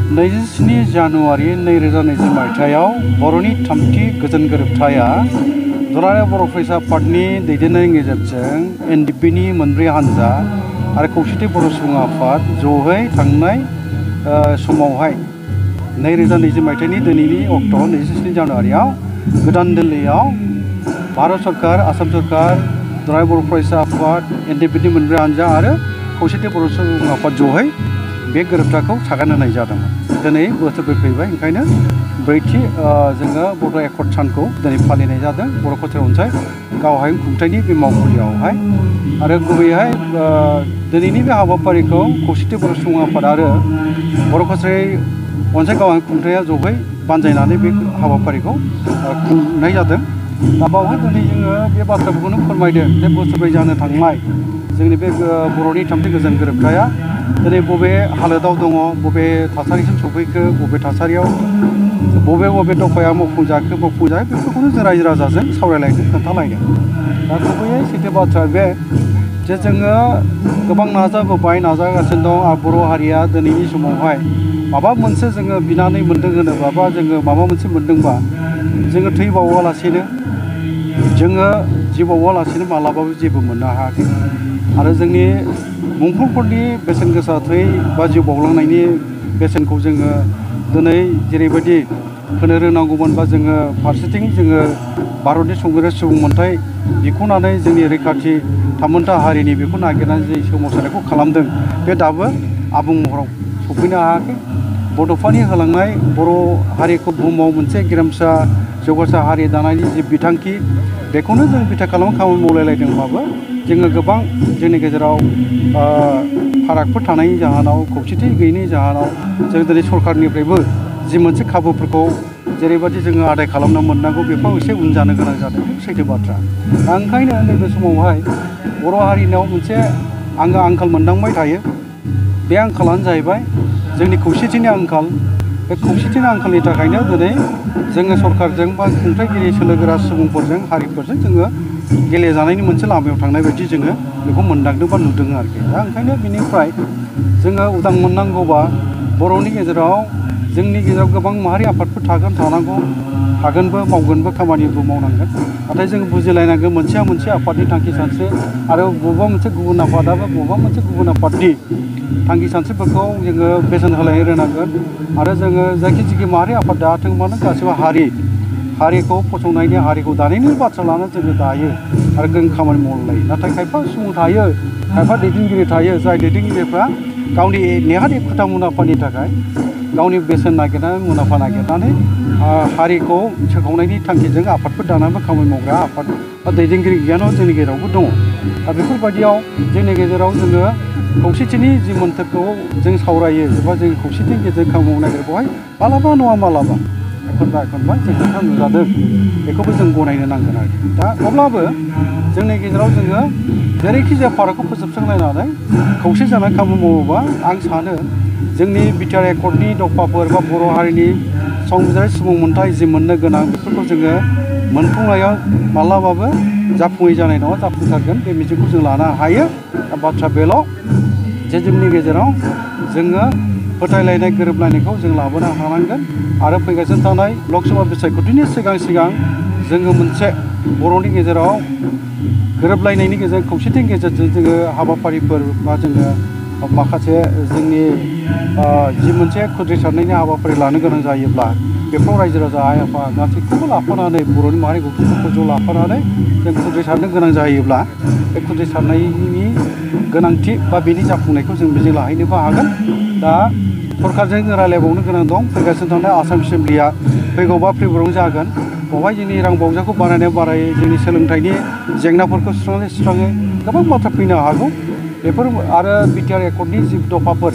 27 जानुवारि 2020 मायथाइयाव बर'नि थामथि गोजोन गोरोबथाया दुलाराय बर' फरायसा आफादनि दैदेननायनि गेजेरजों एनडिपिनि मोनब्रै हानजा आरो खौसेथि बर' सुबुं आफाद जयै थांनाय समावहाय 2020 मायथाइनि दिनैनि अक्ट' 27 जानुवारियाव गोदान दिल्लीयाव भारत सरकार, आसाम सरकार, दुलाराय बर' फरायसा आफाद, एनडिपिनि मोनब्रै हानजा आरो खौसेथि बर' सुबुं आफाद जयै बे गोरोबथाखौ सागान होनाय जादोंमोन। दिनै बोसोरब्रै फैबाय, ओंखायनो ब्रैथि जोङो बर' एकर्ड सानखौ दिनै फालिनाय जादों बर' कसारि अनसाय गावहाय खुंथायनि बे मावखुलियावहाय। आरो गुबैयै दिनैनि बे हाबाफारिखौ खौसेथि बर' सुबुं आफाद आरो बर' कसारि अनसाय गावहाय खुंथाया जयै बानजायनानै बे हाबाफारिखौ खुंनाय जादों। दा बावहाय दिनै जोङो बे बाथ्राफोरखौनो फोरमायदों जे बोसोरब्रै जानो थांनाय जोंनि बे बर'नि थामथि गोजोन गोरोबथाया दिनै बबे हालोदाव दङ, बबे थासारिसिम सफैखो, बबे थासारियाव बबे दफाया मावफुंजाखो बेफोरखौनो जों रायजो राजाजों सावरायलायदों, खोन्थालायदों। दा गुबैयै सैथो बाथ्रा बे जे जोङो गोबां नाजागासिनो दं आरो बर' हारिया दिनैनि समावहाय माबा मोनसे जोङो बिनानै मोन्दों होनोबा बा जोङो माबा मोनसे मोन्दोंबा जोङो थैबावालासिनो जोङो जिबावालासिनो मालाबाबो जेबो मोननो हायाखै। आरो जोंनि मुंख्लंफोरनि बेसेन गोसा थै बा जिउ बावलांनायनि बेसेनखौ जोङो दिनै जेरैबायदि होनो रोंनांगौमोन बा जोङो फारसेथिं जोङो भारतनि संबिजित सुबुं मोनथाय बिख'नानै जोंनि रैखाथि थामोनथा हारिनि बेखौ नागिरनानै जे सोमावसारनायखौ खालामदों बे दाबो आबुं महराव सफैनो हायाखै। बड'फानि होलांनाय बर' हारिखौ बुहुमाव मोनसे गेरेमसा जौगासार हारि दानायनि जि बिथांखि बेखौनो जों बिथा खालामनानै खामानि मावलायलायदोंबाबो जोङो गोबां जोंनि गेजेराव फारागफोर थानायनि जाहोनाव, खौसेथि गैयैनि जाहोनाव जों दिनै सरकारनिफ्रायबो जि मोनसे खाबुफोरखौ जेरैबायदि जोङो आदाय खालामनो मोननांगौ बेफ्राव एसे उन जानो गोनां जादों। बे सैथो बाथ्रा। दा ओंखायनो नैबे समावहाय बर' हारिनाव मोनसे आंखाल मोनदांबाय थायो। बे आंखालानो जाहैबाय जोंनि खौसेथिनि आंखाल। बे खौसेथिनि आंखालनि थाखायनो दिनै जोङो सरकारजों बा खुंथायगिरि सोलोगोरा सुबुंफोरजों हारिफोरजों जोङो गेलेजानायनि मोनसे लामायाव थांनाय बायदि जोङो बेखौ मोनदांदों बा नुदों आरोखि। दा ओंखायनो बिनिफ्राय जोङो उदां मोननांगौबा बर'नि गेजेराव जोंनि गेजेराव गोबां माहारि आफादफोर थानांगौ, थागोनबो, मावगोनबो, खामानिबो मावनांगोन। नाथाय जों बुजिलायनांगोन मोनसेया मोनसे आफादनि थांखि सानस्रि आरो बबेबा मोनसे गुबुन आफादाबो बबेबा मोनसे गुबुन आफादनि थांखि सानस्रिफोरखौ जोङो बेसेन होलायनो रोंनांगोन। आरो जोङो जायखिजाया माहारि आफाद दाथों मानो गासैबो हारिखौ फसंनायनि, हारिखौ दानायनि बाथ्रा लानानै जोङो दायो आरो जों खामानि मावलायो। नाथाय खायफा सुबुं थायो, खायफा दैदेनगिरि थायो, जाय दैदेनगिरिफ्रा गावनि नेहाद खोथा मुलाम्फानि थाखाय गावनि बेसेन नागिरनानै, मुलाम्फा नागिरनानै हारिखौ सोखावनायनि थांखिजों आफादफोर दानानैबो खामानि मावग्रा आफाद बा दैदेनगिरि गियानाव जोंनि गेजेरावबो दङ। दा बेफोरबायदियाव जोंनि गेजेराव जोङो खौसेथिनि जि मोन्थोरखौ जों सावरायो एबा जों खौसेथिनि गेजेरजों खामानि मावनो नागिरो बेवहाय मालाबा नङा मालाबा एखनबा जों खोथा नुजादों, बेखौबो जों गनायनो नांगोन आरो। दा अब्लाबो जोंनि गेजेराव जोङो जेरैखि जाया फारागखौ फोजोबस्रांलायनानै खौसे जानानै खामानि मावोबा आं सानो जोंनि बिटिआर एकर्डनि दफाफोर बा बर' हारिनि संबिजित सुबुं मोनथाय जि मोननो गोनां बेफोरखौ जोङो मोनफुंनायाव मालाबाबो जाफुङै जानाय नङा, जाफुंसारगोन। बे मिजिंखौ जों लानो हायो। बाथ्रा बेल' जे जोंनि गेजेराव जोङो फोथायलायनाय, गोरोबलायनायखौ जों लाबोनो हानांगोन। आरो फैगासिनो थानाय लकसभा बिसायख'थिनि सिगां जोङो मोनसे बर'नि गेजेराव गोरोबलायनायनि गेजेरजों, खौसेथिनि गेजेरजों जोङो हाबाफारिफोर बा जोङो माखासे जोंनि जि मोनसे खुद्रिसारनायनि हाबाफारि लानो गोनां जायोब्ला बेफ्राव रायजो राजा, आइ आफा गासैखौबो लाफानानै बर'नि माहारि गथ'फोरखौ ज' लाफानानै जों खुद्रिसारनो गोनां जायोब्ला बे खुद्रिसारनायनि गोनांथि बा बेनि जाफुंनायखौ जों मिजिं लाहैनोबो हागोन। दा सरकारजों जों रायज्लायबावनो गोनां दं। फैगासिनो थानाय आसाम एसेमब्लिया फैगौ 5 फेब्रुआरियाव जागोन। बेवहाय जोंनि रां बावजाखौ बारायै जोंनि सोलोंथाइनि जेंनाफोरखौ सुस्राङै गोबां बाथ्रा फैनो हागौ। बेफोर आरो बिटिआर एकर्डनि जि दफाफोर,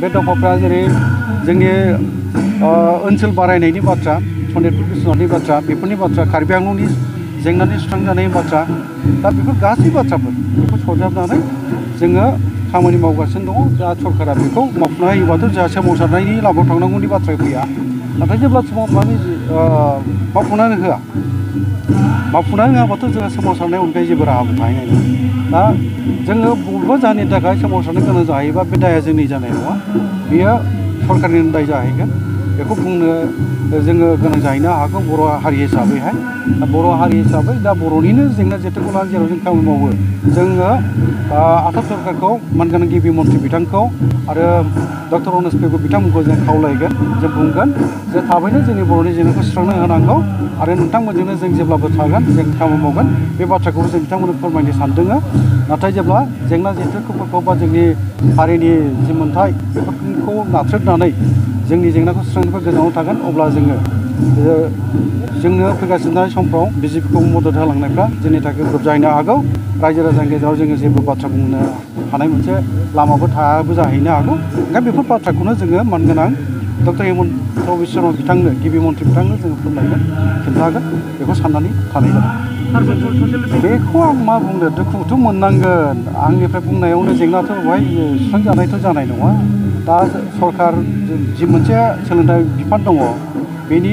बे दफाफ्रा जेरै जोंनि ओनसोल बारायनायनि बाथ्रा, सनितपुर बिस्वनाथनि बाथ्रा, बेफोरनि बाथ्रा, कार्बि आंलंनि जेंनानि सुस्रांजानायनि बाथ्रा, दा बेफोर गासै बाथ्राफोर बेखौ सरजाबनानै जोङो खामानि मावगासिनो दङ। दा सरकारा बेखौ मावफुंना होयोबाथ' जोंहा सोमावसारनायनि लामायाव थांनांगौनि बाथ्रा फैया। नाथाय जेब्ला मावफुंनानै होआबाथ' जोंहा सोमावसारनायनि अनगायै जेबो राहाबो थाहैनाय नङा। दा जोङो बबेबा जाहोननि थाखाय सोमावसारनो गोनां जायोबा बे दाया जोंनि जानाय नङा, बेयो सरकारनि दाय जाहैगोन बेखौ बुंनो जोङो गोनां जाहैनो हागौ बर' हारि हिसाबैहाय बर' हारि हिसाबै दा बर'निनो जेंना जेथोखौ लानानै जेराव जों खामानि मावो जोङो आसाम सरकारखौ मानगोनां गिबि मन्थ्रि बिथांखौ आरो डक्टर अनिस पेगु बिथांमोनखौ जों खावलायगोन जों बुंगोन जे थाबैनो जोंनि बर'नि जेंनाखौ सुस्रांनो होनांगौ आरो नोंथांमोनजोंनो जों जेब्लाबो थागोन जों खामानि मावगोन बे बाथ्राखौबो जों बिथांमोननो फोरमायनो सानदों नाथाय जेब्ला जेंना जेथोफोरखौ बा जोंनि हारिनि जि मोन्थाय बेफोरखौ नाथ्रोदनानै जोंनि जेंनाखौ सुस्रांनायनिफ्राय गोजानाव थागोन अब्ला जोंनो फैगासिनो थानाय समफ्राव बिजेपिखौ मदद होलांनायफ्रा जोंनि थाखाय गोब्राब जाहैनो हागौ रायजो राजानि गेजेराव जोङो जेबो बाथ्रा बुंनो हानाय मोनसे लामाबो थायाबो जाहैनो हागौ ओंखायनो बेफोर बाथ्राखौनो जोङो मानगोनां डक्टर हिमन्त बिश्व शर्मा बिथांनो गिबि मन्थ्रि बिथांनो जोङो फोरमायगोन खिन्थागोन बेखौ साननानै थानाय जादों बेखौ आं मा बुंनो दुखुथ' मोननांगोन आंनिफ्राय बुंनायावनो जेंनाथ' बेवहाय सुस्रांजानायथ' जानाय नङा दा सरकार जि मोनसे सोलोंथाइ बिफान दङ बेनि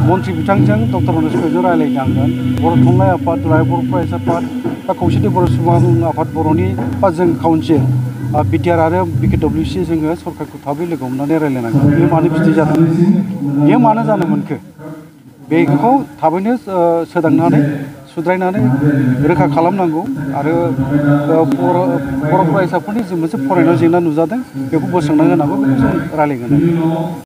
मन्थ्रि बिथांजों डक्टर अनिस पेगुजों रायज्लायनांगोन बर' थुनलाइ आफाद बर' फरायसा आफाद बा खौसेथि बर' सुबुं आफाद बर'नि बा जों काउन्सिल बिटिआर आरो बिकेडब्लिउसि जोङो सरकारखौ थाबै लोगो हमनानै रायज्लायनांगोन बेयो मानो बिदि जादों बेयो मानो जानो मोनखो बेखौ थाबैनो सोदांनानै सुद्रायनानै रोखा खालामनांगौ आरो बर' फरायसाफोरनि जि मोनसे फरायनायाव जेंना नुजादों बेखौ बोस्रांना होनांगौ बेखौ जों रायज्लायगोन